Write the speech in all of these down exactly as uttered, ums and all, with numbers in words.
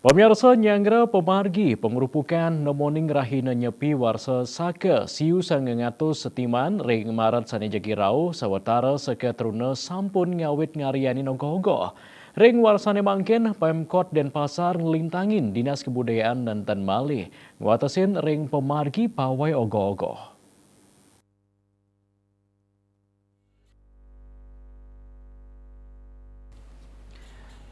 Pamiarsa, nyanggra pamargi pangrupukan nemoning rahina Nyepi warsa saka siu sangang atus setiman ring Maret sane jagi rauh, sawatara Seketruna sampun ngawit ngaryanin ogoh-ogoh. Ring warsane mangkin, Pemkot Denpasar nglintangin Dinas Kebudayaan nenten malih ngwatesin ring pamargi pawai ogoh-ogoh.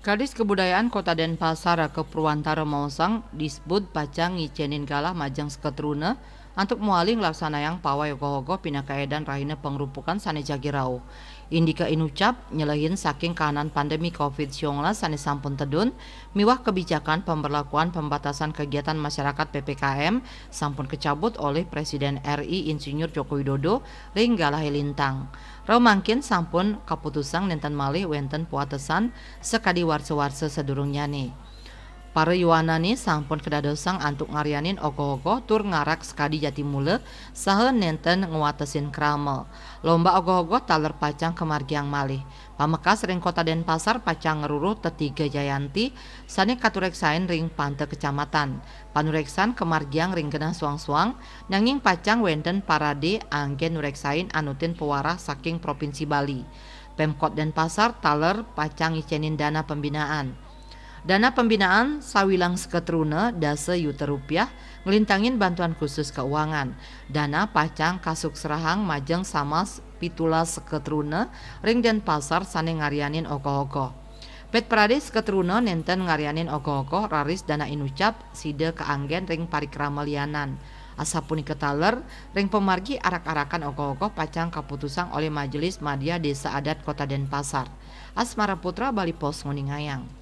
Kadis Kebudayaan Kota Denpasar, Aka Purwantara maosang, Disbud pacang ngicenin galah majeng Seketruna antuk mawali nglaksanayang pawai ogoh-ogoh pinaka edan rahina pangrupukan sane jagi rauh. Indika inucap nyelehin saking kahanan pandemi covid sembilan belas sane sampun tedun miwah kebijakan pemberlakuan pembatasan kegiatan masyarakat P P K M sampun kecabut olih Presiden R I Insinyur Joko Widodo ring galahe lintang. Rauh mangkin sampun kaputusang nenten malih wenten pawatesan sakadi warsa-warsa sadurungnyane. Para yuanane sampun kadadosang antuk ngaryanin ogoh-ogoh tur ngarak sakadi jati mula saha nenten ngwatesin krama. Lomba ogoh-ogoh taler pacang kamargiang malih. Pamekas ring Kota Denpasar pacang ngruruh Tetiga Jayanti sane katureksain ring panta kecamatan. Panureksan kamargiang ring genah suang-suang, nanging pacang wenten parade anggen nureksain anutin pawarah saking Provinsi Bali. Pemkot Denpasar taler pacang ngicenin dana pembinaan. Dana pembinaan sawilang Seketruna dasa yuta rupiah nglintangin bantuan khusus keuangan. Dana pacang kasuksrahang majeng Samas pitulas Seketruna ring Denpasar sane ngaryanin ogoh-ogoh. Pet parade Seketruna nenten ngaryanin ogoh-ogoh raris dana inucap sida kaanggen ring parikrama lianan. Asapunika taler, ring pamargi arak-arakan ogoh-ogoh pacang kaputusang olih Majelis Madya Desa Adat Kota Denpasar. Asmara Putra, Bali Post, nguningayang.